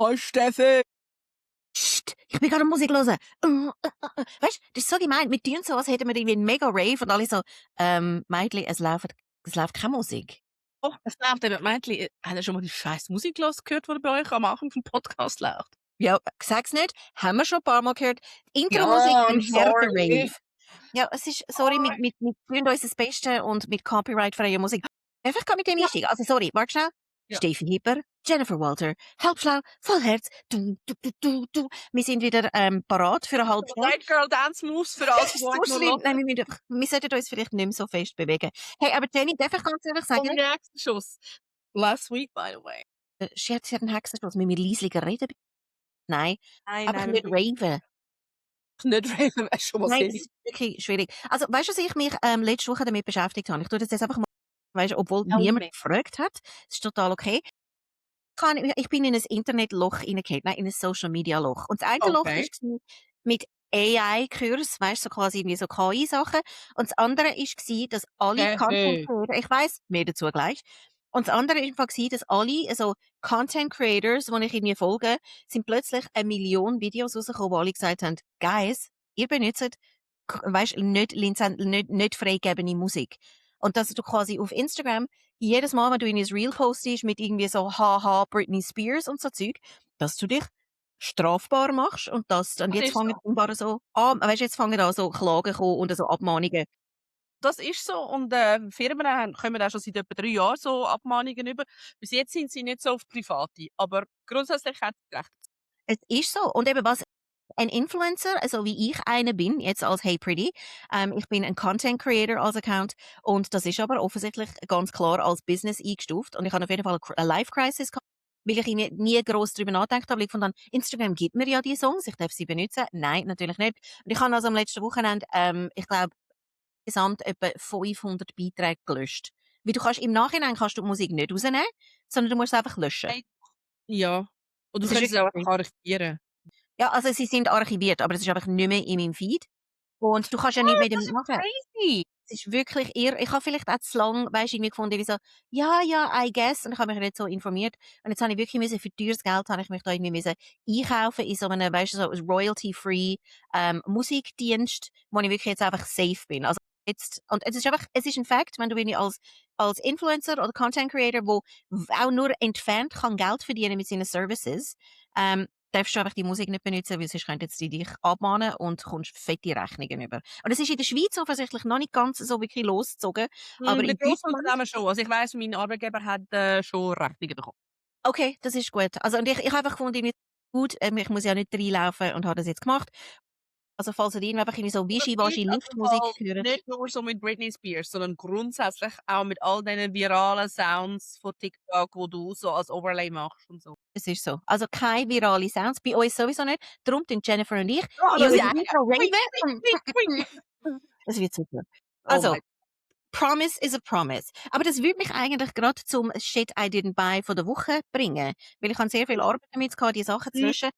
Oh, Steffi! Psst, ich bin gerade Musik hören. Weißt du, das ist so gemein. Wir tun so, als hätten wir irgendwie einen mega Rave und alle so, Mädchen, es läuft keine Musik. Oh, es läuft eben, Mädchen, habt ihr schon mal die scheiß Musik gehört, die bei euch am Anfang vom Podcast läuft? Ja, sag's nicht. Haben wir schon ein paar Mal gehört. Die Ja, Intro-Musik, I'm ein harter sorry. Rave. Ja, es ist, sorry, wir tun uns das Beste und mit copyright-freier Musik. Einfach mit dem Ja. einsteigen. Also, sorry, warte schnell. Ja. Steffi Hipper, Jennifer Walter, halbschlau, voll Herz. Du. Wir sind wieder parat für eine halbe Stunde. White Girl Dance Moves für alles, So schlimm. Nein, wir sollten uns vielleicht nicht mehr so fest bewegen. Hey, aber Jenny, darf ich ganz ehrlich sagen, der Hexenschuss. Last week, by the way. sie hat einen Hexenschuss, mit mir leislicher reden. Nein, einfach Nein, nicht raven. nicht raven, wäre schon mal Nein, das silly. ist wirklich schwierig. Also, weißt du, was ich mich letzte Woche damit beschäftigt habe? Ich tue das jetzt einfach mal, weißt, obwohl Tell niemand me. gefragt hat. Das ist total okay. Ich bin in ein Internetloch hineingefallen, nein, in ein Social-Media-Loch. Und das eine Loch Okay. war mit AI-Kurs, weißt du, so quasi irgendwie so KI-Sachen. Und das andere war, dass alle Content Creator, ich weiss, mehr dazu gleich. Und das andere war, dass alle, also Content Creators, die ich irgendwie folge, sind plötzlich 1 Million Videos rausgekommen, wo alle gesagt haben, Guys, ihr benutzt, weißt, nicht freigegebene Musik. Und dass du quasi auf Instagram jedes Mal, wenn du in ein Reel postest mit irgendwie so haha Britney Spears und so Zeug, dass du dich strafbar machst und Das jetzt ist fangen so. so an, weißt, jetzt fangen da so Klagen kommen und so Abmahnungen. Das ist so und Firmen kommen auch schon seit etwa 3 Jahren so Abmahnungen über. Bis jetzt sind sie nicht so auf Private, aber grundsätzlich hat sie recht. Es ist so. Und eben was ein Influencer, also wie ich eine bin, jetzt als Hey Pretty, ich bin ein Content Creator als Account und das ist aber offensichtlich ganz klar als Business eingestuft und ich habe auf jeden Fall eine Life Crisis gehabt, weil ich nie gross darüber nachgedacht habe, weil ich fand dann, Instagram gibt mir ja die Songs, ich darf sie benutzen. Nein, natürlich nicht. Und ich habe also am letzten Wochenende, ich glaube, insgesamt etwa 500 Beiträge gelöscht. Weil im Nachhinein kannst du die Musik nicht rausnehmen, sondern du musst es einfach löschen. Hey. Ja. Und du Das ist könntest es auch wirklich einfach archivieren. Ja, also sie sind archiviert, aber es ist einfach nicht mehr in meinem Feed. Und du kannst ja nicht What? mehr Das damit ist machen. crazy. Es ist wirklich irre. Ich habe vielleicht auch zu lang, weisst, irgendwie gefunden, wie so, ja, I guess. Und ich habe mich nicht so informiert. Und jetzt habe ich wirklich für teures Geld habe ich mich da irgendwie einkaufen in so einem, weißt du, so royalty-free Musikdienst, wo ich wirklich jetzt einfach safe bin. Also jetzt, und es ist ein Fakt, wenn du irgendwie als Influencer oder Content Creator, wo auch nur entfernt kann Geld verdienen mit seinen Services, darfst du einfach die Musik nicht benutzen, weil sonst könnten sie dich abmahnen und kommst fette Rechnungen über. Und es ist in der Schweiz offensichtlich noch nicht ganz so wirklich losgezogen, aber Bei in grossen Deutschland... Unternehmen schon. Also ich weiss, mein Arbeitgeber hat schon Rechnungen bekommen. Okay, das ist gut. Also und ich habe einfach gefunden, irgendwie gut, ich muss ja nicht reinlaufen und habe das jetzt gemacht. Also falls ihr einfach irgendwie so Wischiwaschi Liftmusik hören. Nicht nur so mit Britney Spears, sondern grundsätzlich auch mit all diesen viralen Sounds von TikTok, wo du so als Overlay machst und so. Es ist so. Also keine virale Sounds, bei uns sowieso nicht. Darum tun Jennifer und ich Oh, in das ist unserem Intro raven. Das wird super. Also, Promise is a promise. Aber das würde mich eigentlich gerade zum Shit I didn't buy von der Woche bringen. Weil ich habe sehr viel Arbeit damit gehabt, die Sachen zu löschen.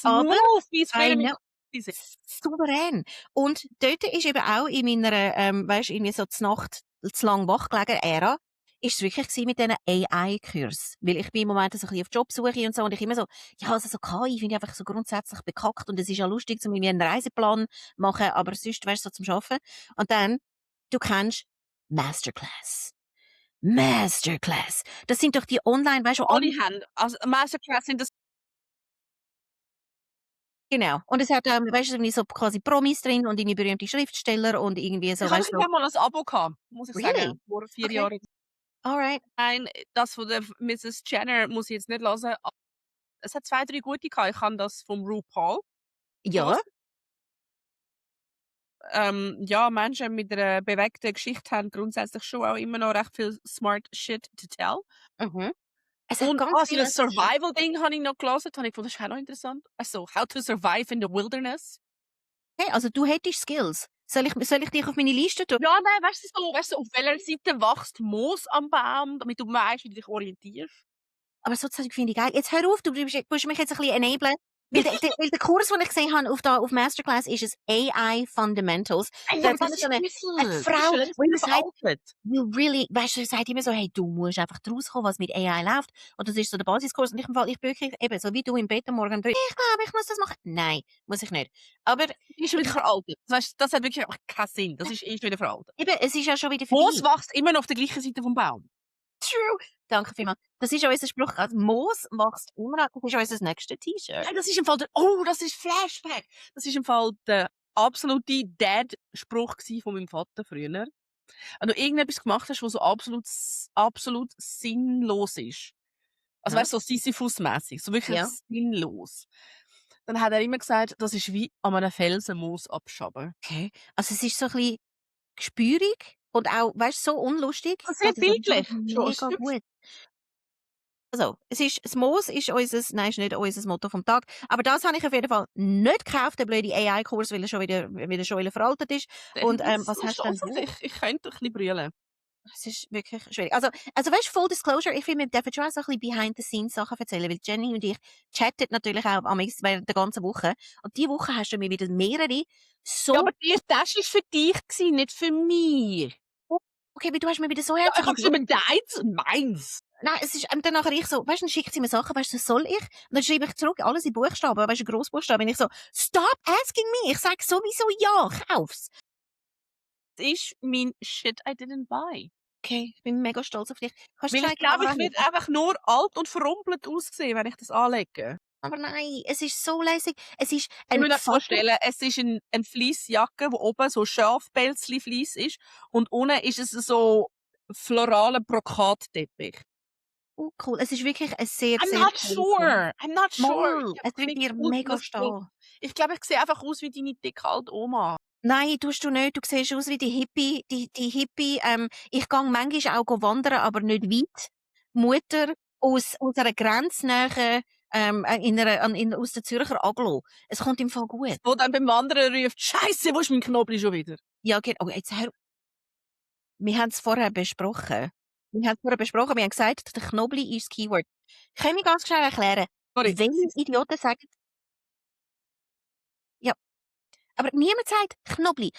Aber smooth, wie es I früher know, mit souverän. Und dort ist eben auch in meiner, weisst, irgendwie so zur Nacht zu lang wach gelegen, Ära, ist es wirklich gewesen mit diesen AI-Kurs. Weil ich bin im Moment so ein bisschen auf Jobsuche und so und ich immer so, ja, also so KI finde ich einfach so grundsätzlich bekackt und es ist ja lustig, zum irgendwie einen Reiseplan machen, aber sonst, weißt du, so zum Arbeiten. Und dann, du kennst Masterclass. Masterclass. Das sind doch die online, weißt du, alle haben. Also Masterclass sind das. Genau. Und es hat, weißt du, irgendwie so quasi Promis drin und irgendwie berühmte Schriftsteller und irgendwie so, Ich habe weißt du. mal ein Abo gehabt, muss ich Really? sagen, vor 4 Okay. Jahren. Alright. Nein, das von der Mrs. Jenner muss ich jetzt nicht hören. Es hat 2, 3 gute gehabt. Ich habe das vom RuPaul Ja. gehört. Ja, Menschen mit einer bewegten Geschichte haben grundsätzlich schon auch immer noch recht viel smart shit to tell. Mhm. Es hat Und ganz so viel, ein Survival-Ding habe ich noch gelesen, habe ich gefunden, das ist auch noch interessant. Also, how to survive in the wilderness. hey, also du hättest Skills. Soll ich dich auf meine Liste tun? Ja, nein, weißt du, auf welcher Seite wächst Moos am Baum, damit du weißt, wie du dich orientierst? Aber so Zeug finde ich geil. Jetzt hör auf, du musst mich jetzt ein bisschen enablen. Weil der Kurs, den ich gesehen habe auf Masterclass, ist es AI Fundamentals. Ey, Da aber hat das immer ist so eine Schlüssel. Frau, Das ist die immer sagt, veraltet. you really, weißt du, sie sagt immer so, hey, du musst einfach draus kommen, was mit AI läuft. Und das ist so der Basiskurs. Und ich bin wirklich eben so wie du im Bett am Morgen, ich glaube, ich muss das machen. Nein, muss ich nicht. Aber Die ist schon ich, wieder veraltet. Weißt, das hat wirklich einfach keinen Sinn. Das ist schon wieder veraltet. eben, es ist ja schon wieder Moos vorbei. wächst immer noch auf der gleichen Seite vom Baum. True. Danke vielmals. Das ist auch unser Spruch. Also, Moos wächst immer noch. Das ist unser nächstes T-Shirt. Hey, das ist im Fall das ist Flashback. Das ist im Fall der absolute Dad-Spruch von meinem Vater früher. Wenn du irgendetwas gemacht hast, was so absolut sinnlos ist. Also Ja. weißt du, so Sisyphus-mässig, so wirklich Ja. sinnlos. Dann hat er immer gesagt, das ist wie an einem Felsen Moos abschaben. Okay. Also, es ist so ein bisschen gespürig und auch, weißt du, so unlustig. Das ist sehr Also, das ist aber bildlich. Schon mega hübsch. gut. Also, das Moos ist nein, ist nicht unser Motto vom Tag. Aber das habe ich auf jeden Fall nicht gekauft, der blöde AI-Kurs, weil er schon wieder veraltet ist. Und, was hast du denn wo? Ich könnte ein bisschen brüllen. Es ist wirklich schwierig. Also weißt du, Full Disclosure, ich finde, wir dürfen schon auch so ein bisschen Behind-the-Scenes-Sachen erzählen, weil Jenny und ich chatten natürlich auch während der ganzen Woche. Und diese Woche hast du mir wieder mehrere so... Ja, aber das war für dich, nicht für mich. Okay, weil du hast mir wieder so Ja, ich herzlich... habe geschrieben, deins und meins. Nein, es ist dann nachher ich so, weißt du, dann schickt sie mir Sachen, weißt du, soll ich? Und dann schreibe ich zurück, alles in Buchstaben, weißt du, Grossbuchstaben. Und ich so, stop asking me! Ich sage sowieso ja, kauf's! Das ist mein Shit I didn't buy. Okay, ich bin mega stolz auf dich. Kannst du Weil ich zeigen, glaube, ich woran werde einfach nur alt und verrumpelt aussehen, wenn ich das anlege. Aber nein, es ist so lässig. Es ist Ich ein muss mir Vater... vorstellen, es ist ein Fleecejacke, wo oben so Schafpelzli-Fleece ist und unten ist es so floraler Brokatteppich. Oh, cool. Es ist wirklich ein sehr, I'm sehr not cooles Kurs. sure. I'm not sure. Mal, Ich es habe wird nicht dir gewusst, mega was stehen. ich glaube, ich sehe einfach aus wie deine dicke alte Oma. Nein, tust du nicht. Du siehst aus wie die Hippie, ich gehe manchmal auch wandern, aber nicht weit. Mutter aus einer grenznähen, aus der Zürcher Agglo. Es kommt im Fall gut. Wo dann beim Wandern ruft, Scheiße, wo ist mein Knobli schon wieder? Ja, oh, jetzt hör, wir haben es vorher besprochen. Wir haben gesagt, der Knobli ist das Keyword. Können wir ganz schnell erklären, Sorry. welche Idioten sagen, ja, aber niemand sagt Knobli.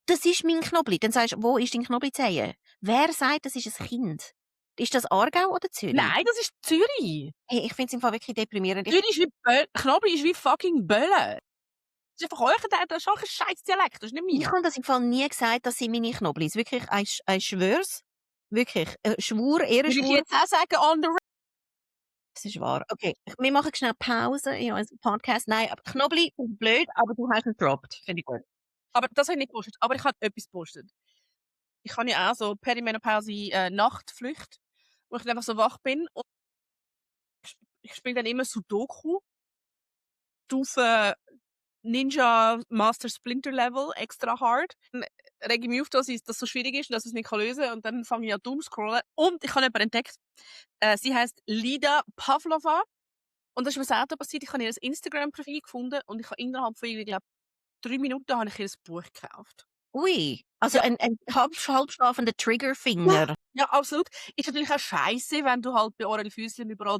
Das ist mein Knobli. Dann sagst du, wo ist dein Knoblizehen? Wer sagt, das ist ein Kind? Ist das Aargau oder Zürich? Nein, das ist Zürich. Hey, ich finde es im Fall wirklich deprimierend. Zürich ist wie Knobli ist wie fucking Böllen. Das ist einfach euer das ist auch ein scheiß Dialekt, das ist nicht Ich meiner. habe das im Fall nie gesagt, dass sie meine Knoblis. Wirklich, ich schwör's. Wirklich. Schwur, Würde ich Ehrenschwur. jetzt auch sagen, on the Das ist wahr. Okay, wir machen schnell Pause in unserem Podcast. Nein, aber Knobli ist blöd, aber du hast ihn gedroppt. Finde ich gut. Aber das habe ich nicht gepostet. Aber ich habe etwas gepostet. Ich habe ja auch so Perimenopause Nachtflüchte, wo ich dann einfach so wach bin und ich spiele dann immer Sudoku. Stufe Ninja Master Splinter Level extra hard. Dann rege ich mich auf, dass das so schwierig ist und dass ich es nicht lösen kann. Und dann fange ich an zu scrollen. Und ich habe jemanden entdeckt. Sie heißt Lida Pavlova. Und das ist mir selten passiert. Ich habe ihr Instagram-Profil gefunden und ich habe innerhalb von, ich glaube, 3 Minuten habe ich ihr Buch gekauft. Ui, also Ja. ein halbschlafender Triggerfinger. Ja, absolut. Ist natürlich auch scheiße, wenn du halt bei Oral Füßchen überall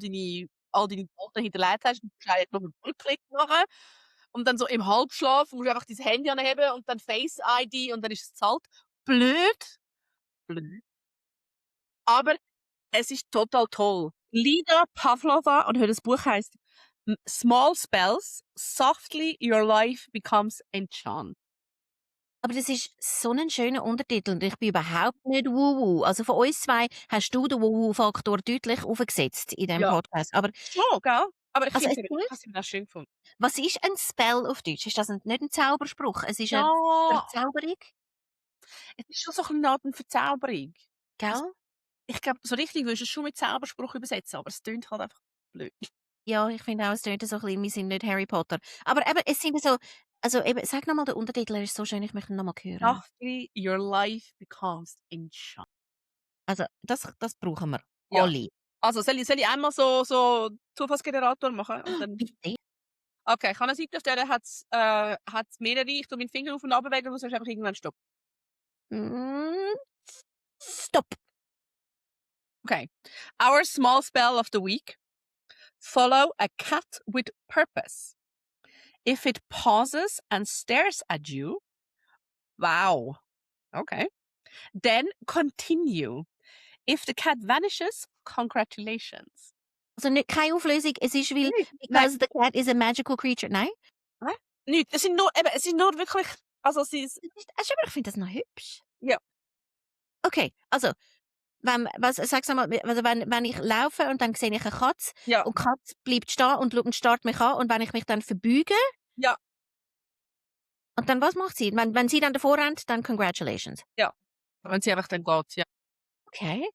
all deine Daten hinterlegt hast. Du musst eigentlich noch einen Rückklick machen. Und dann so im Halbschlaf musst du einfach dein Handy anheben und dann Face-ID und dann ist es zahlt. Blöd. Blöd. Aber es ist total toll. Lida Pavlova und das Buch heißt Small Spells, Softly Your Life Becomes Enchanted. Aber das ist so ein schöner Untertitel und ich bin überhaupt nicht Wuhu. Also von uns zwei hast du den Wuhu-Faktor deutlich aufgesetzt in diesem Ja. Podcast. Aber Schon, gell? Aber ich Also finde es es auch schön gefunden. was ist ein Spell auf Deutsch? Ist das nicht ein Zauberspruch? Es ist eine Ja, Verzauberung, es ist schon so ein bisschen eine Verzauberung. gell? Ich glaube, so richtig würdest du es schon mit Zauberspruch übersetzen, aber es tönt halt einfach blöd. Ja, ich finde auch, es tönt so ein bisschen, wir sind nicht Harry Potter. Aber eben, es sind so, also eben, sag nochmal den Untertitel, er ist so schön, ich möchte ihn nochmal hören. Softly your life becomes enchanted. Also, das brauchen wir. Ja. Alle. Also, soll ich einmal so Zufallsgenerator machen? Und dann Bitte. okay, ich kann eine Seite auf der hat's mehrere. Ich tue meinen Finger auf und runter bewegen, du sollst einfach irgendwann stoppen. Mm, Stopp. Okay. Our small spell of the week. Follow a cat with purpose. If it pauses and stares at you, wow, okay. Then continue. If the cat vanishes, congratulations. Also nicht keine Auflösung, es ist, weil Nein. because the cat is a magical creature. Nein? Hä? Nicht. Es sind nur wirklich, also sie ist, Aber ich finde das noch hübsch. ja, Okay, also, sag's noch mal, also wenn ich laufe und dann sehe ich eine Katze ja, und die Katze bleibt stehen und schaut und starrt mich an und wenn ich mich dann verbeuge ja, und dann was macht sie? Wenn sie dann davor rennt, dann congratulations. ja. Wenn sie einfach dann geht, ja. Okay,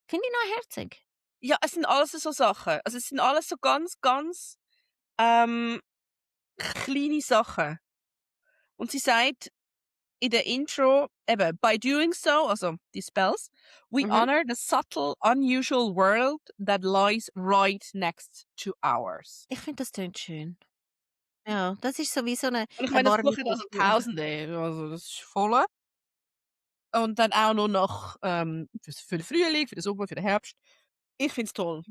finde ich noch herzig. Ja, es sind alles so Sachen. Also, es sind alles so ganz, ganz, kleine Sachen. Und sie sagt in der Intro eben: „By doing so", also die Spells, "we Mhm. honor the subtle, unusual world that lies right next to ours." Ich finde, das tönt schön. Ja, das ist so wie so 'ne Und ich meine, das warme buchen also Kultur. Tausende, also das ist voll. Und dann auch noch nach für den Frühling, für den Sommer, für den Herbst. Ich finde es toll.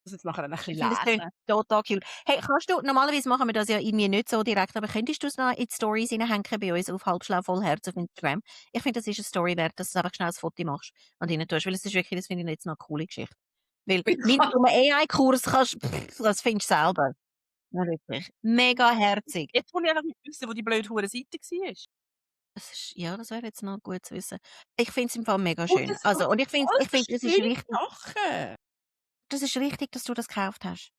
Das jetzt nachher dann ein bisschen Ich finde, das tönt lesen. total cool. Hey, kannst du normalerweise machen wir das ja irgendwie nicht so direkt, aber könntest du's noch in die Stories reinhängen bei uns auf «Halbschlau Vollherz» auf Instagram? Ich finde, das ist 'ne Story wert, dass du einfach schnell 'n Foto machst und rein tust, weil es ist wirklich, das finde ich jetzt noch 'ne coole Geschichte. Weil wie du 'n AI-Kurs kannst, das findest du selber. Ja, wirklich. Mega herzig. Jetzt muss ich einfach nicht wissen, wo die blöde Hure-Seite war. Das ist ja, das wäre jetzt noch gut zu wissen. Ich finde es im Fall mega Und schön. das Also, und voll ich finde, es ist schöne wichtig, Sachen. das ist richtig, dass du das gekauft hast.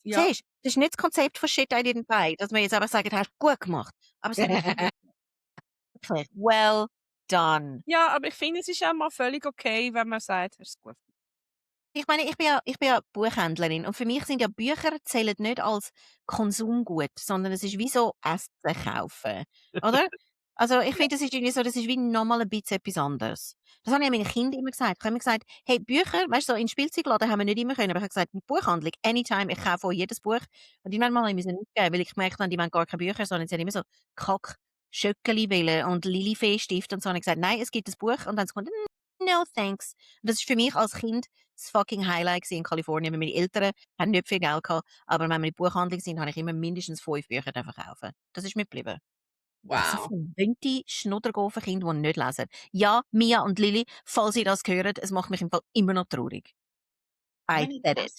Ja. Siehst, das ist nicht das Konzept von «Shit I didn't buy», dass wir jetzt einfach sagen: «Hast du gut gemacht.» Aber es hat mich wirklich well done. Ja, aber ich finde, es ist auch mal völlig okay, wenn man sagt: „Ist gut." Ich meine, ich bin ja Buchhändlerin und für mich sind ja Bücher zählen nicht als Konsumgut, sondern es ist wie so Essen kaufen, oder? Also, ich finde, das ist irgendwie so, das ist wie noch mal 'n bisschen etwas anderes. Das habe ich meinen Kindern immer gesagt. Ich habe immer gesagt: «Hey, Bücher, weißt du, so in den Spielzeugladen haben wir nicht immer können, aber ich habe gesagt, in Buchhandlung, anytime, ich kaufe auch jedes Buch.» Und irgendwann mal müssen aufgeben, weil ich gemerkt habe, die wollen gar keine Bücher, sondern sie haben immer so Kack-Schöckeli wollen und Lilifee-Stift und so. Und ich gesagt: «Nein, es gibt ein Buch.» Und dann haben sie gefunden: «No, thanks.» Und das ist für mich als Kind das fucking Highlight gewesen in Kalifornien, weil meine Eltern haben nicht viel Geld gehabt, aber wenn wir in die Buchhandlung sind, habe ich immer mindestens 5 Bücher dürfen kaufen. Das ist mir geblieben. So Wow. verwöhnte Schnuddergofenkinder, die nicht lesen. Ja, Mia und Lilly, falls ihr das hört, es macht mich im Fall immer noch traurig. I said it.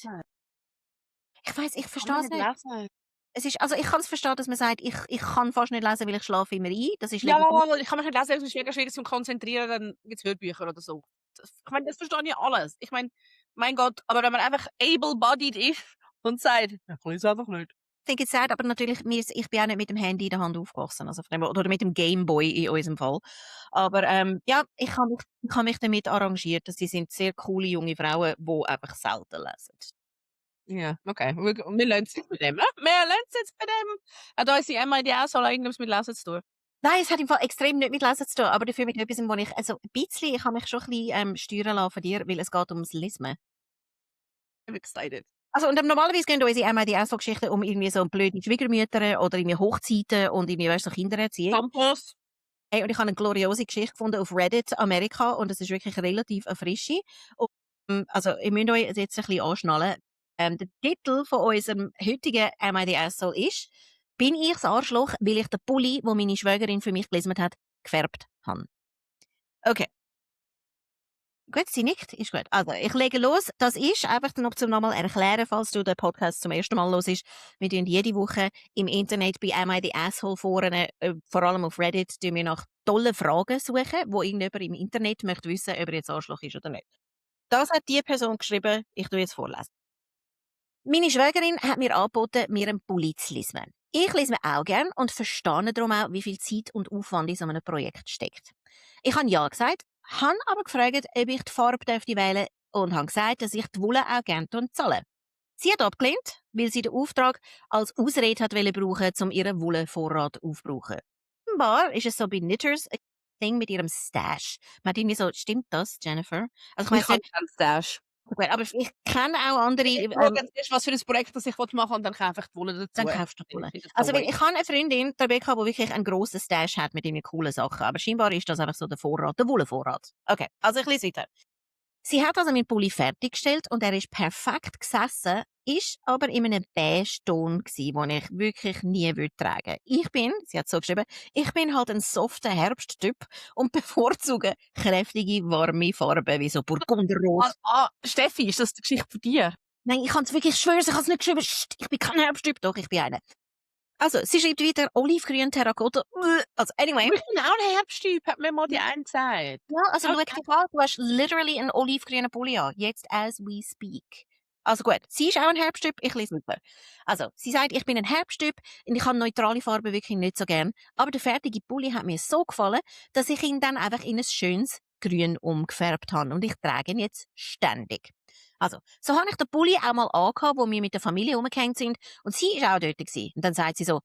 Ich weiss, ich verstehe es nicht. Lesen. Es ist, also ich kann es verstehen, dass man sagt, ich kann fast nicht lesen, weil ich schlafe immer ein. Das ist Ja, legitim. ich kann mich nicht lesen, es ist mega schwierig zum Konzentrieren, dann gibt's Hörbücher oder so. Ich meine, das verstehe ich alles. Ich meine, mein Gott, aber wenn man einfach able-bodied ist und sagt: „Ich lese einfach nicht." Think it's sad, aber natürlich, ich bin auch nicht mit dem Handy in der Hand aufgewachsen, also von dem, oder mit dem Gameboy in unserem Fall. Aber ja, ich habe mich damit arrangiert, dass sie sind sehr coole junge Frauen, die einfach selten lesen. Ja, okay. Wir lassen es jetzt bei dem. Wir lassen es jetzt bei dem. Hat unsere MID auch so irgendwas mit Lesen zu tun? Nein, es hat im Fall extrem nicht mit Lesen zu tun, aber dafür mit etwas, wo ich, also ein bisschen, ich habe mich schon ein bisschen steuern lassen von dir, weil es geht ums Lesen. I'm excited. Also, und normalerweise gehen unsere MID auch so Geschichten um irgendwie so blöde Schwiegermütter oder irgendwie Hochzeiten und irgendwie, weißt du, so Kindererziehung. Campus. Hey, und ich habe eine gloriose Geschichte gefunden auf Reddit Amerika und es ist wirklich relativ eine frische. Und, also, ihr müsst euch jetzt ein bisschen anschnallen. Der Titel von unserem heutigen MIDS soll ist «Bin ich das Arschloch, weil ich den Pulli, den meine Schwägerin für mich gelesen hat, gefärbt habe?» Okay. Gut, sie nickt, ist gut. Also, ich lege los. Das ist einfach noch zum nochmal erklären, falls du den Podcast zum ersten Mal hörst. Wir tun jede Woche im Internet bei «Am I the Asshole» Foren, vor allem auf Reddit, tun wir nach tollen Fragen suchen, wo irgendjemand im Internet möchte wissen, ob er jetzt Arschloch ist oder nicht. Das hat die Person geschrieben. Ich tue jetzt vorlesen. Meine Schwägerin hat mir angeboten, mir einen Pulli zu lesen. Ich lese mir auch gern und verstehe darum auch, wie viel Zeit und Aufwand in so einem Projekt steckt. Ich habe ja gesagt, habe aber gefragt, ob ich die Farbe wählen dürfte und habe gesagt, dass ich die Wolle auch gerne zahle. Sie hat abgelehnt, weil sie den Auftrag als Ausrede hat brauchen, um ihren Wollenvorrat aufzubrauchen. Offenbar ist es so bei Knitters ein Ding mit ihrem Stash. Man hat irgendwie so, stimmt das, Jennifer? Also ich Ich meine, habe keinen Stash. gut, aber ich kenne auch andere, Ich schaue jetzt erst, was für ein Projekt das ich machen will, und dann kaufe ich die Wolle dazu. dann kaufst du die Wolle. Ich finde das Also, so weil ich habe eine Freundin, die Rebecca, die wirklich einen grossen Stash hat mit irgendwie coolen Sachen, aber scheinbar ist das einfach so der Vorrat, der Wollenvorrat. Okay, also ich lese weiter. Sie hat also meinen Pulli fertiggestellt und er ist perfekt gesessen, ist aber in einem Beige-Ton gsi, den ich wirklich nie tragen würde. Sie hat so geschrieben, ich bin halt ein softer Herbsttyp und bevorzuge kräftige, warme Farben wie so Burgunderrot. Steffi, ist das die Geschichte von dir? Nein, ich kann es wirklich schwören, ich habe es nicht geschrieben. Ich bin kein Herbsttyp, doch, ich bin einer. Also, sie schreibt weiter, olivgrün, Terrakotta. Also, anyway. Ich bin auch ein Herbsttyp, hat mir mal die eine gesagt. Ja, also schau dich an, du hast literally einen olivgrünen Pulli an, jetzt as we speak. Also gut, sie ist auch ein Herbsttyp, ich lese weiter. Also, sie sagt, ich bin ein Herbsttyp und ich habe neutrale Farben wirklich nicht so gern. Aber der fertige Pulli hat mir so gefallen, dass ich ihn dann einfach in ein schönes Grün umgefärbt habe. Und ich trage ihn jetzt ständig. Also, so habe ich den Pulli auch mal angehabt, wo wir mit der Familie rumgehängt sind. Und sie ist auch dort gewesen. Und dann sagt sie so,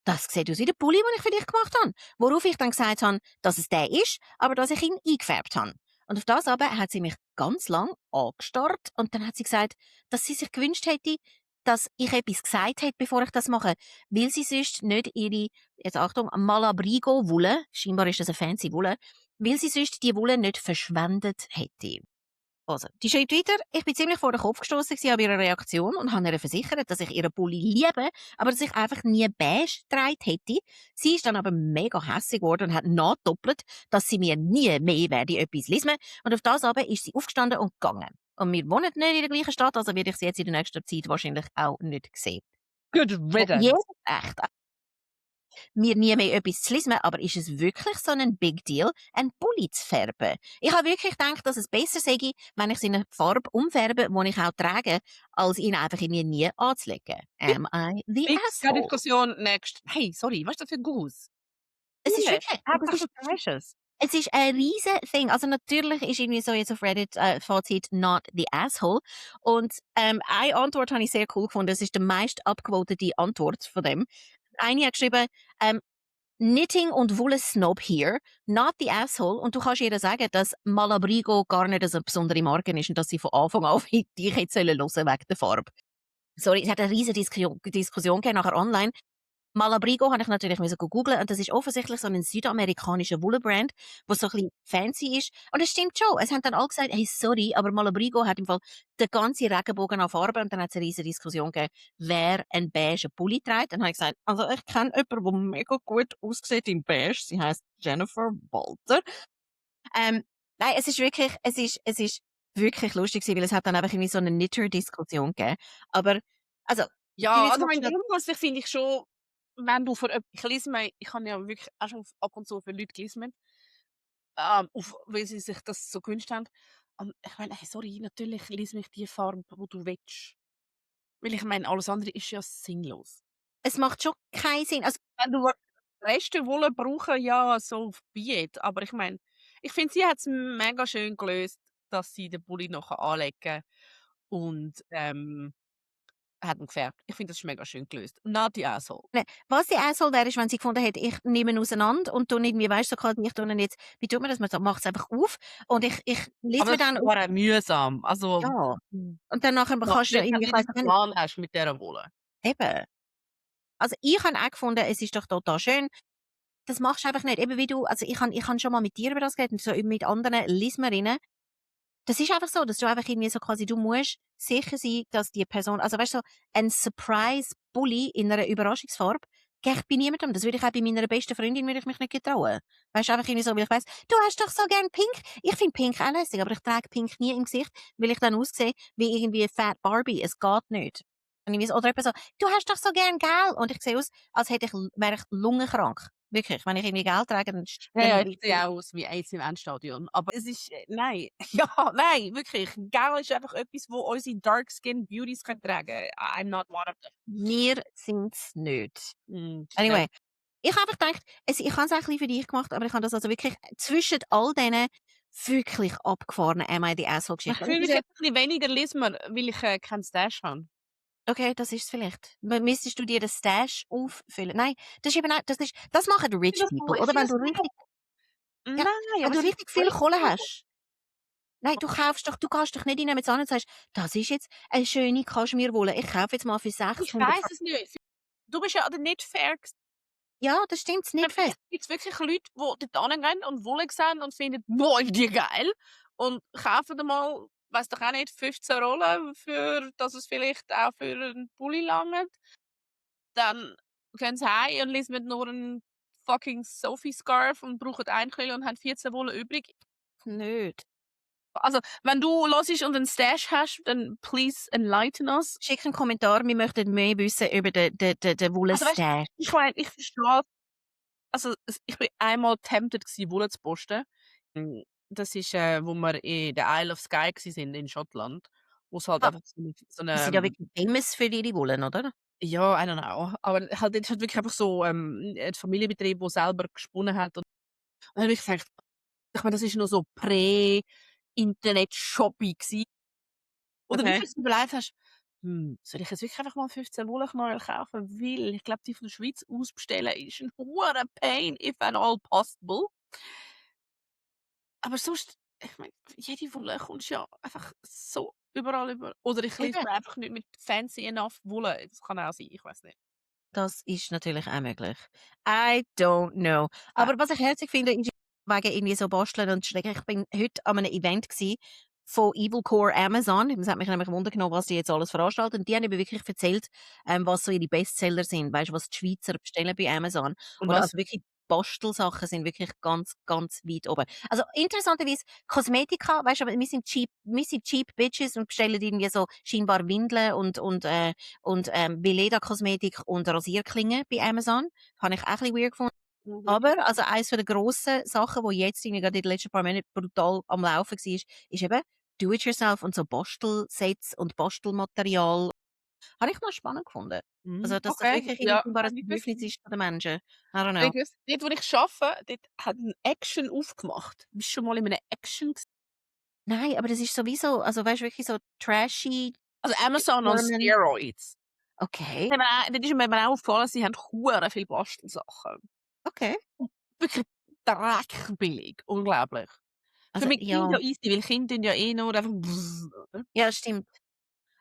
das sieht aus wie der Pulli, den ich für dich gemacht habe. Worauf ich dann gesagt habe, dass es der ist, aber dass ich ihn eingefärbt habe. Und auf das aber hat sie mich ganz lang angestarrt und dann hat sie gesagt, dass sie sich gewünscht hätte, dass ich etwas gesagt hätte, bevor ich das mache, weil sie sonst nicht ihre, jetzt Achtung, Malabrigo-Wolle, scheinbar ist das eine fancy Wolle, weil sie sonst die Wolle nicht verschwendet hätte. Also, die schreibt weiter, ich bin ziemlich vor den Kopf gestossen an ihrer Reaktion und habe ihr versichert, dass ich ihren Pulli liebe, aber dass ich einfach nie beige getragen hätte. Sie ist dann aber mega hässig geworden und hat nachdoppelt, dass sie mir nie mehr werde etwas lesen. Und auf das aber ist sie aufgestanden und gegangen. Und wir wohnen nicht in der gleichen Stadt, also werde ich sie jetzt in der nächsten Zeit wahrscheinlich auch nicht sehen. Good riddance. Ja, echt. Mir nie mehr etwas zu lesen, aber ist es wirklich so ein Big Deal, einen Pulli zu färben? Ich habe wirklich gedacht, dass es besser sei, wenn ich seine Farbe umfärbe, die ich auch trage, als ihn einfach irgendwie nie anzulegen. Am I the Keine asshole? Diskussion, next. Hey, sorry, was ist das für ein Guss? Es ist Cool. wirklich, Hauptsache es ist, du weißt es. es ist ein riesen Ding. Also natürlich ist irgendwie so jetzt auf Reddit Fazit not the asshole. Und eine Antwort habe ich sehr cool gefunden. Das ist die meist abgevotete Antwort von dem. Eine hat geschrieben, Knitting und Wolle Snob here, not the asshole. Und du kannst ihr sagen, dass Malabrigo gar nicht eine besondere Marke ist und dass sie von Anfang an dich jetzt hören sollen wegen der Farbe. Sorry, es hat eine riesige Diskussion gegeben, nachher online. Malabrigo habe ich natürlich googeln und das ist offensichtlich so ein südamerikanischer Wolle-Brand, der so ein bisschen fancy ist. Und es stimmt schon. Es haben dann alle gesagt, hey, sorry, aber Malabrigo hat im Fall den ganzen Regenbogen an Farben und dann hat es eine riesige Diskussion gegeben, wer einen beige Pulli trägt. Dann habe ich gesagt, also ich kenne jemanden, der mega gut aussieht in beige. Sie heißt Jennifer Walter. Nein, es ist wirklich lustig gewesen, weil es hat dann einfach irgendwie so eine Knitter-Diskussion gegeben. Aber, also, Ja, jetzt also mal mein schnell- grundsätzlich finde ich schon, wenn du ich lese mir, ich habe ja wirklich auch schon ab und zu für Leute gelesen, weil sie sich das so gewünscht haben. Und ich meine, hey, sorry, natürlich lese mich die Farbe, die du willst. Weil ich meine, alles andere ist ja sinnlos. es macht schon keinen Sinn. Also, Wenn du Reste Wolle brauchen, ja, so be it. Aber ich meine, ich finde, sie hat es mega schön gelöst, dass sie den Pulli nachher anlegen und hat ihn gefärbt. Ich finde, das ist mega schön gelöst. Not the asshole. ne, was die Asshole wäre, ist, wenn sie gefunden hätte, ich nehme ihn auseinander und tue irgendwie, weißt du, so ich tue ihn jetzt, wie tut man das? Man macht es einfach auf und ich lese Aber mir das dann ist auf, aber auch mühsam. Also, ja. Und dann nachher ja, kannst du ja wenn irgendwie, du ich weiss einen auch nicht, Plan hast mit dieser Wolle. eben. Also ich habe auch gefunden, es ist doch total schön. Das machst du einfach nicht. Eben wie du, also ich habe schon mal mit dir über das geredet, und so mit anderen Lismerinnen. Das ist einfach so, dass du einfach irgendwie so quasi, du musst sicher sein, dass die Person, also weißt du, so ein Surprise-Bully in einer Überraschungsfarbe, gell, ich bei niemandem. Das würde ich auch bei meiner besten Freundin würde ich mich nicht getrauen. Weißt du, einfach irgendwie so, weil ich weiss, du hast doch so gern Pink. Ich finde Pink auch lässig, aber ich trage Pink nie im Gesicht, weil ich dann aussehe wie irgendwie Fat Barbie. Es geht nicht. Und irgendwie so, oder jemand so, du hast doch so gern Gel. Und ich sehe aus, als wäre ich lungenkrank. Wirklich, wenn ich irgendwie Gel trage, dann, Ja, ja, dann ich sehe auch aus wie AIDS im Endstadion. Aber es ist, nein. Ja, nein, wirklich. Gel ist einfach etwas, wo unsere Dark-Skin Beauties können tragen. I'm not one of them. wir sind's nicht. Mm, Anyway, ich habe einfach gedacht, ich habe es auch ein bisschen für dich gemacht, aber ich habe das also wirklich zwischen all diesen wirklich abgefahrenen Am I the Asshole Ich Geschichten. fühle mich jetzt ein bisschen weniger Lismer, weil ich keinen Stash habe. Okay, das ist es vielleicht. Müsstest du dir den Stash auffüllen? Nein, das ist eben auch, das machen rich people, oder? Wenn du richtig, ja, Nein, wenn aber du es ist richtig viel Kohle crazy. hast. Nein, du gehst doch nicht in mit an und sagst, das ist jetzt eine schöne Kaschmirwolle. Ich kaufe jetzt mal für Ich 600 weiß es nicht. Du bist ja nicht fair. Ja, das stimmt, nicht fest. Es gibt wirklich Leute, die dort hingehen und Wolle sehen und finden, boah, ist die geil. und kaufen dann mal, weiss doch auch nicht, 15 Rollen, für dass es vielleicht auch für 'n Pulli langt. Dann gehen sie heim und lesen nur 'n fucking Sophie-Scarf und brauchen 1 Kilo und haben 14 Wolle übrig. Nicht. Also, wenn du hörst und 'n Stash hast, dann please enlighten us. Schick 'n Kommentar, wir möchten mehr wissen über den Also, weißt Wolle-Stash. ich meine, ich verstehe, also, ich bin einmal tempted Wolle zu posten. Das ist, wo wir in der Isle of Skye sind in Schottland, wo's halt Ah, einfach so die 'ne, sind ja wirklich famous für ihre Wollen, oder? ja, I don't know, aber halt dort ist halt wirklich einfach so, 'n Familienbetrieb, der selber gesponnen hat, und dann habe ich gedacht, ich meine, das ist noch so Prä-Internet-Shopping gsi. Oder Okay. wirklich so überlegt hast: soll ich jetzt wirklich einfach mal 15 Wollknäuel kaufen? Weil ich glaube, die von der Schweiz aus bestellen ist 'n hure Pain, if at all possible. Aber sonst, ich meine, jede Wolle kommst ja einfach so überall über, oder ich liefere Eben. einfach nicht mit fancy enough Wolle. Das kann auch sein, ich weiss nicht. Das ist natürlich auch möglich. I don't know. Äh, Aber was ich herzig finde, ist wegen irgendwie so Basteln und Stricken. Ich bin heute an einem Event gsi von Evil Core Amazon. Es hat mich nämlich Wunder genommen, was die jetzt alles veranstalten. Und die haben eben wirklich erzählt, was so ihre Bestseller sind. Weißt du, was die Schweizer bestellen bei Amazon? und Oder was? also wirklich Bastelsachen sind wirklich ganz, ganz weit oben. Also interessanterweise Kosmetika, weißt du, aber wir sind cheap Bitches und bestellen irgendwie so scheinbar Windeln und Veleda-Kosmetik und Rasierklingen bei Amazon. Habe ich auch ein bisschen weird gefunden. Mhm. Aber also eines der grossen Sachen, die jetzt irgendwie gerade in den letzten paar Monaten brutal am Laufen war, ist eben Do-it-yourself und so Bastelsets und Bastelmaterial. Habe ich noch spannend gefunden. Also, dass das Okay, wirklich ja, irgendwie scheinbar ein habe ich gewusst. Bedürfnis ist von den Menschen. I don't Habe know. ich gewusst. Dort, wo ich arbeite, dort hat 'n Action aufgemacht. Bist du schon mal in einem Action gsi? Nein, aber das ist sowieso also, weißt du, wirklich so trashy Also Amazon on German Steroids. okay, Dort ist mir eben auch aufgefallen, sie haben hure viele Bastelsachen. okay. Wirklich dreckbillig, unglaublich. Für Also, mich Kinder ja. ja easy, weil Kinder tun ja eh nur einfach oder? Ja, stimmt.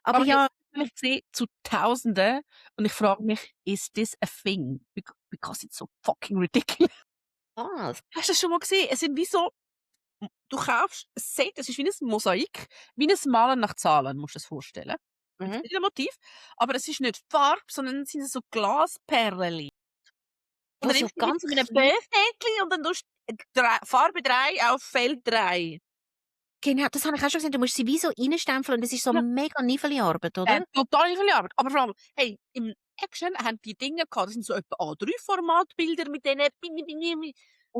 Aber Aber ich ja, ich sehe zu Tausenden und ich frage mich: „Is this a thing?" Because it's so fucking ridiculous. was? Hast du das schon mal gesehen? Es sind wie so, du kaufst ein Set, es ist wie 'n Mosaik, wie 'n Malen nach Zahlen, musst du dir das vorstellen. Mit Mhm. verschiedenen Motiv, aber es ist nicht Farbe, sondern es sind so Glasperlen. Und Ja, dann so nimmst du die mit ganz so 'nem klein Böfäckli und dann tust du Farbe 3 auf Feld 3. genau, das habe ich auch schon gesehen. Du musst sie wie so reinstempeln und das ist so Ja, mega Arbeit, oder? total viel Arbeit. Aber vor allem, hey, im Action haben die Dinge gehabt, das sind so etwa A3-Formatbilder mit diesen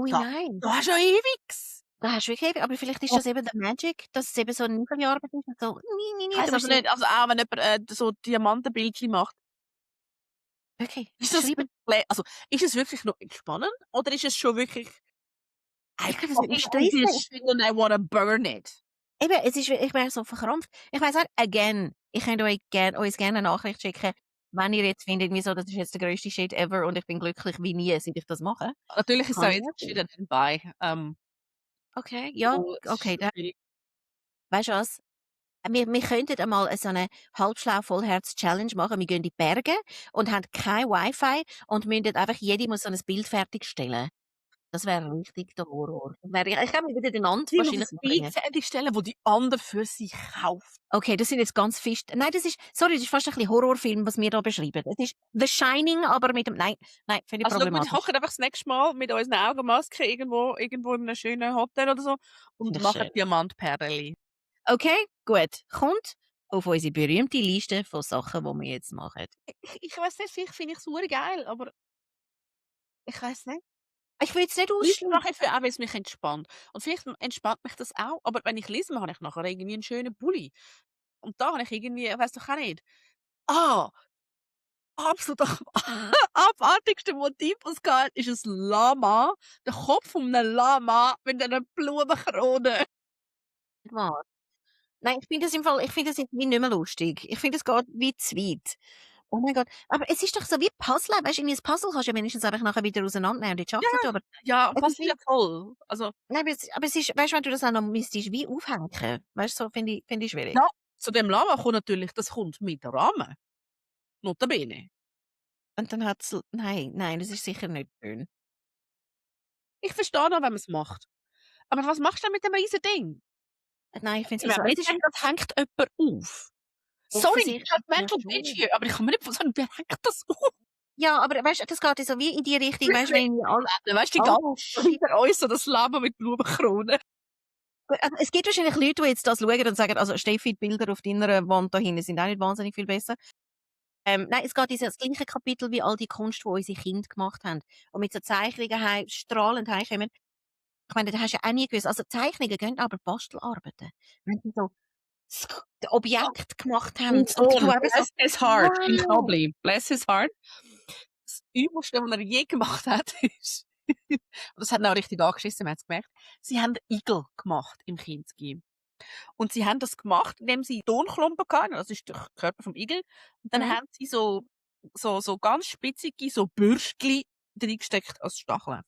Ui, da nein. da hast du ja ewiges. Da hast du wirklich aber vielleicht ist Oh, das eben der Magic, dass es eben so 'ne Arbeit ist und so ich du weiss musst aber sie nicht, also auch wenn jemand, so Diamantenbildchen macht, wirklich ist das schreiben. also, ist es wirklich noch entspannend oder ist es schon wirklich: „I Ich glaube, das würde mich fucking hate stressen. this thing and I wanna burn it." Eben, es ist ich wäre so verkrampft. Ich weiss auch again, ich könnte uns gerne 'ne Nachricht schicken, wenn ihr jetzt findet, irgendwie so, das ist jetzt der grösste Shit ever und ich bin glücklich wie nie, seit ich das mache. Natürlich ist es auch Kann ich jetzt nachfühlen. entschieden nebenbei, Okay, ja, es ist okay, schon dann schwierig. weißt du was? Wir könnten einmal so 'ne Halbschlau Vollherz-Challenge machen. Wir gehen in die Berge und haben kein Wi-Fi und müssen dort einfach jede muss so 'n Bild fertigstellen. Das wäre richtig der Horror. Ich glaube, wir würden einander Sie muss wahrscheinlich ein Bild umbringen. fertigstellen, wo die andere für sie kauft. Okay, das sind jetzt ganz fisch nein, das ist sorry, das ist fast ein bisschen Horrorfilm, was wir da beschreiben. Es ist The Shining, aber mit dem nein, finde ich Also, schau, wir problematisch. hocken einfach das nächste Mal mit unseren Augenmasken irgendwo in einem schönen Hotel oder so und Finde ich machen schön. Diamantperlen. Okay, gut. Kommt auf unsere berühmte Liste von Sachen, die wir jetzt machen. Ich weiss nicht, vielleicht finde ich's geil, aber ich weiss nicht. Ich will jetzt nicht Lesen ausschliessen. mache ich für auch, weil's mich entspannt. Und vielleicht entspannt mich das auch, aber wenn ich lese, habe ich nachher irgendwie 'n schönen Pulli. Und da habe ich irgendwie, weiss doch auch nicht, ah, absolut abartigste Motiv, was es gab, ist 'n Lama, der Kopf von 'nem Lama mit einer Blumenkrone. Was? Nein, ich finde das irgendwie nicht mehr lustig. Ich finde, es geht wie zu weit. Oh mein Gott. Aber es ist doch so wie Puzzle. Weißt du, irgendwie 'n Puzzle kannst du ja wenigstens einfach nachher wieder auseinandernehmen und in die Ja, Schachtel tun, aber ja, es ist passt ja wie voll. Also, nein, aber es ist weißt du, wenn du das auch noch müsstest wie aufhängen, weißt du, so finde ich ja, schwierig. zu dem Lama kommt natürlich, das kommt mit Rahmen, notabene. Und dann hat's nein, das ist sicher nicht schön. Ich verstehe noch, wenn man's macht. Aber was machst du denn mit dem riesen Ding? Nein, ich finde Ich es will wieso nicht es ist sagen, das hängt jemand auf. Sorry, ich offensichtlich habe ja Mental schon. Bitch hier, aber ich kann mir nicht vorstellen, wer hängt das auf? Ja, aber weißt du, das geht ja so wie in die Richtung, weißt du, Wirklich? wenn irgendwie Weißt du, die all ganze Shit hinter uns so das Leben mit Blumenkronen. also, es gibt wahrscheinlich Leute, die jetzt das schauen und sagen, also Steffi, die Bilder auf deiner Wand da hinten sind auch nicht wahnsinnig viel besser. Nein, es geht in das gleiche Kapitel wie all die Kunst, die unsere Kinder gemacht haben und mit so Zeichnungen strahlend heimkommen. Ich meine, da hast du ja auch nie gewusst, also Zeichnungen gehen aber Bastelarbeiten. Wenn sie so Objekte gemacht haben Mein und du Sohn, eben so: bless his heart, in «Wow!» Kabli, bless his heart. Das Übelste, was er je gemacht hat, ist, und das hat ihn auch richtig angeschissen, wir haben es gemerkt, sie haben Igel gemacht im Kindsgym. Und sie haben das gemacht, indem sie Tonklumpen hatten, das ist der Körper vom Igel, und dann Mhm. haben sie so ganz spitzige, so Bürstchen reingesteckt als Stacheln.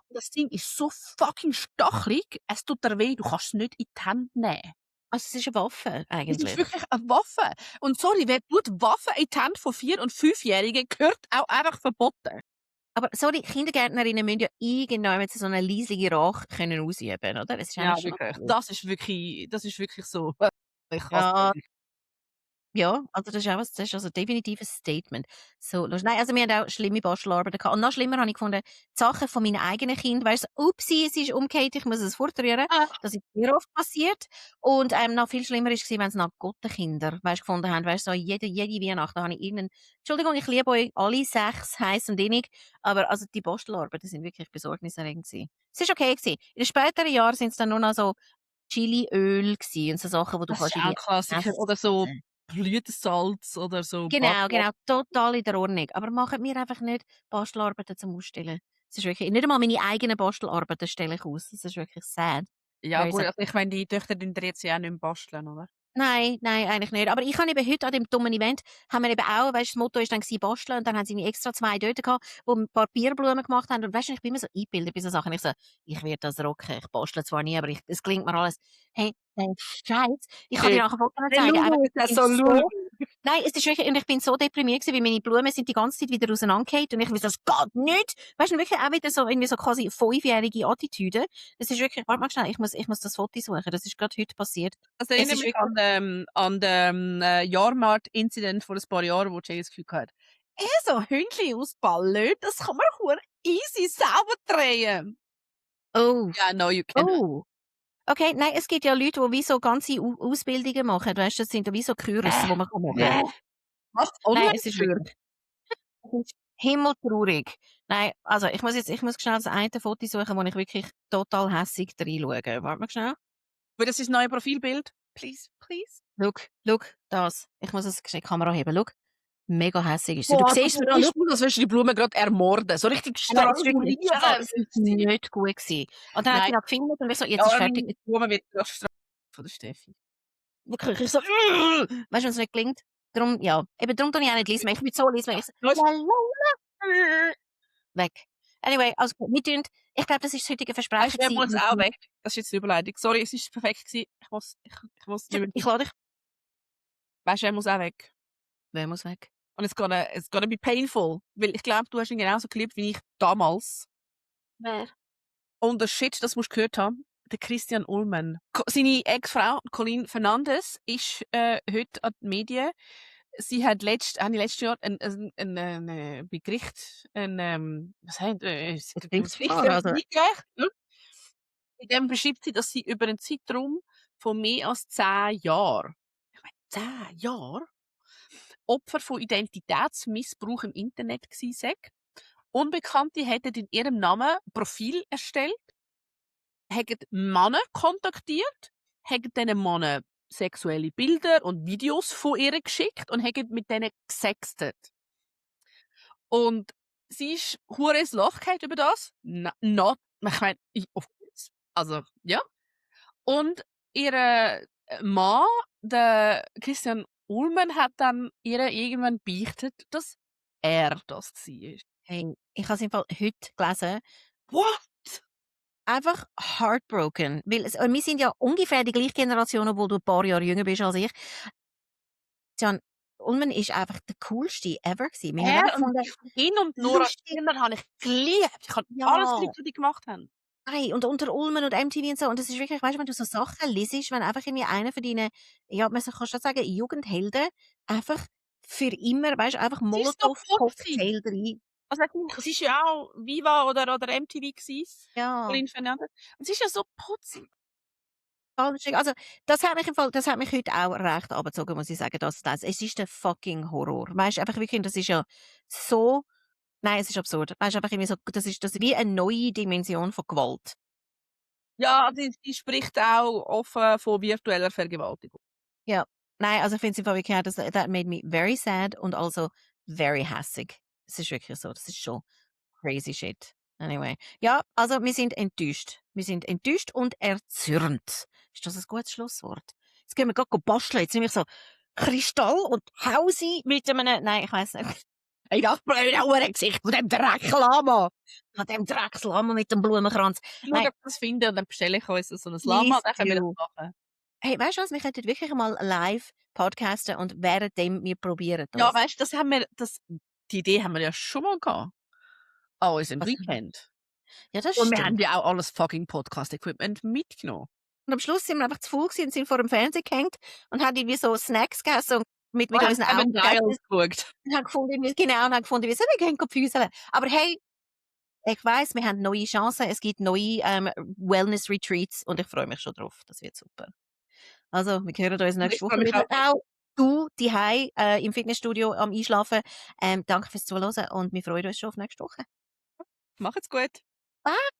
Und das Ding ist so fucking stachelig, es tut dir weh, du kannst es nicht in die Hände nehmen. Also, es ist eine Waffe Es ist eigentlich. wirklich eine Waffe. Und sorry, wer tut Waffen in die Hände von 4- und 5-Jährigen, gehört auch einfach verboten. Aber sorry, Kindergärtnerinnen müssen ja irgendwann so eine leislige Rache können ausüben, oder? Es ist Ja, eigentlich schon wirklich. okay. Das ist wirklich so. Ich hasse Ja. dich. Ja, also das ist also definitiv ein Statement. So lustig. Nein, also wir haben auch schlimme Bastelarbeiten gehabt. Und noch schlimmer habe ich gefunden, die Sachen von meinen eigenen Kindern, weißt du, upsi, es ist umgekehrt, ich muss es fortrühren. Ah, Das ist sehr oft passiert. Und noch viel schlimmer war, wenn es nach Gottenkinder, weißt, gefunden haben. Weißt du, so jede Weihnachten habe ich irgendeinen, Entschuldigung, ich liebe euch alle 6, heiß und innig, aber also die Bastelarbeiten sind wirklich besorgniserregend gewesen. Es ist okay gewesen. In den späteren Jahren sind es dann nur noch so Chiliöl gewesen und so Sachen, die du das ist kannst auch ein irgendwie Klassiker. Oder so essen. Blütensalz oder so Genau, Backwurst. genau, total in der Ordnung. Aber machen mir einfach nicht Bastelarbeiten zum Ausstellen. Es ist wirklich nicht einmal meine eigenen Bastelarbeiten stelle ich aus. Das ist wirklich sad. Ja Very gut, sad. also ich meine, die Töchter tun dir jetzt ja auch nicht mehr basteln, oder? Nein, nein, eigentlich nicht. Aber ich habe eben heute an dem dummen Event, haben wir eben auch, weißt, das Motto ist dann gewesen, basteln, und dann haben sie irgendwie extra 2 dort gehabt, die Papierblumen gemacht haben. Und weißt du, ich bin immer so eingebildet bei so Sachen. Ich so, ich werde das rocken. Ich bastle zwar nie, aber es klingt mir alles. Hey, der Scheiß. Ich kann dir Hey, nachher Fotos der zeigen. Einfach, Lulu ist ja ich bin so Lulu. so Nein, es ist wirklich, und ich bin so deprimiert gewesen, weil meine Blumen sind die ganze Zeit wieder auseinandergefallen und ich will, das geht nicht. Weißt du, wirklich auch wieder so, irgendwie so quasi 5-jährige Attitüde. Das ist wirklich, warte mal schnell, ich muss das Foto suchen. Das ist gerade heute passiert. Das Es erinnert ist mich wirklich, an den Jahrmarkt-Incident vor ein paar Jahren, wo Jay das Gefühl hatte, so Hündchen aus Ballon, das kann man hure easy selber drehen. oh, Ja, no, you cannot. oh. Okay, nein, es gibt ja Leute, die wie so ganze Ausbildungen machen. Weißt du, das sind ja wie so Kurse, die man machen kann. Was? Nein, es ist Online-Kurs? wirklich, es ist himmeltraurig. Nein, also ich muss schnell das eine Foto suchen, wo ich wirklich total hässig reinschaue. Warte mal schnell. Weil das ist das neue Profilbild. Please, please. Schau, das. Ich muss es in die Kamera heben. Schau, mega hässig ist sie. Du Boah, siehst du es, schau. siehst aus, als würdest du die Blume gerade ermorden. So richtig Nein, es ist wirklich, strangulieren. es ist nicht gut gewesen. Und dann hat Nein, sie noch gefilmt und ich so, die jetzt ist arme fertig. Blume wird gestraft von der Steffi. Wirklich, ich so, weißt du, wenn es nicht gelingt? Darum, ja, eben darum tue ich auch nicht lesen. Ich bin so lesen, ich so, Was? lalala, weg. Anyway, also gut, ich glaube, das ist das heutige Versprechen Weißt du, wer muss auch gewesen. weg? Das ist jetzt eine Überleitung. Sorry, es ist perfekt gewesen. Ich muss nicht mehr. Ich lade dich. Weißt du, wer muss auch weg? Wer muss weg? Und it's gonna be painful. Weil ich glaube, du hast ihn genauso geliebt wie ich damals. Wer? Und der Shit, das musst du gehört haben. Der Christian Ullmann. Seine Ex-Frau, Colleen Fernandes, ist heute an den Medien. Sie hat letztes Jahr bei Gericht was heißt, Also, in dem beschreibt sie, dass sie über einen Zeitraum von mehr als 10 Jahren, ich meine 10 Jahre, Opfer von Identitätsmissbrauch im Internet gsi sei. Unbekannte hätten in ihrem Namen Profil erstellt, hätten Männer kontaktiert, hätten diesen Männern sexuelle Bilder und Videos von ihr geschickt und hätten mit denen gesextet. Und sie ist hure ins Loch gefallen über das. Ich meine, also, ja. Und ihr Mann, der Christian Ullmann, hat dann ihr irgendwann beichtet, dass er das war. hey, ich habe es im Fall heute gelesen. What? Einfach heartbroken. Weil wir sind ja ungefähr die gleiche Generation, obwohl du ein paar Jahre jünger bist als ich. Jan Ullmann ist einfach der coolste ever gewesen. Wir haben Er einfach und gefunden, ihn und Nora lustig. Tschirner habe ich geliebt. Ich habe Ja. alles geliebt, was die gemacht haben. Nein, und unter Ulmen und MTV und so. Und das ist wirklich, weißt du, wenn du so Sachen liest, wenn einfach irgendwie einer von deinen, ja, man kann schon sagen, Jugendhelden einfach für immer, weißt du, einfach Es ist so putzig. Molotow-Cocktail rein. Also, es ist ja auch Viva oder MTV gewesen, Ja. Pauline Fernandes. Es ist ja so putzig. Ganz schlimm. Also, das hat mich heute auch recht abgezogen, muss ich sagen, das. Es ist der fucking Horror. Weißt du, einfach wirklich, das ist ja so, nein, es ist absurd. Weißt du, einfach irgendwie so, das ist wie eine neue Dimension von Gewalt. Ja, sie spricht auch offen von virtueller Vergewaltigung. Ja. Nein, also ich finde es einfach wirklich, that made me very sad und also very hässig. Es ist wirklich so, das ist schon crazy shit. Anyway. Ja, also wir sind enttäuscht. Wir sind enttäuscht und erzürnt. Ist das ein gutes Schlusswort? Jetzt gehen wir grad basteln. Jetzt nehme ich so Kristall und hau sie mit einem, nein, ich weiss nicht. Ey, das blöde Uhrengesicht von dem Drecklama. Von dem Dreckslama mit dem Blumenkranz. Ich schaue, Nein, ob ich das finde und dann bestelle ich uns so 'n Lama, please dann können wir das do. machen. Hey, weißt du was? Wir könnten wirklich mal live podcasten und währenddem wir probieren Ja, das. weißt du, die Idee haben wir ja schon mal gehabt, an unserem Was? Weekend. Ja, das Und wir haben stimmt. ja auch alles fucking Podcast-Equipment mitgenommen. Und am Schluss sind wir einfach zu faul gewesen und sind vor dem Fernseher gehängt und haben irgendwie so Snacks gegessen und mit Und haben unseren Seven Augen gegessen Dials geschaut. und haben gefunden, genau, und haben gefunden, wir gehen füßeln. Aber hey, ich weiss, wir haben neue Chancen, es gibt neue Wellness-Retreats und ich freue mich schon drauf. Das wird super. Also, wir hören uns Und nächste ich freue Woche mich wieder. auch. Auch du daheim im Fitnessstudio am Einschlafen. Danke fürs Zuhören und wir freuen uns schon auf nächste Woche. Macht's gut. Bye.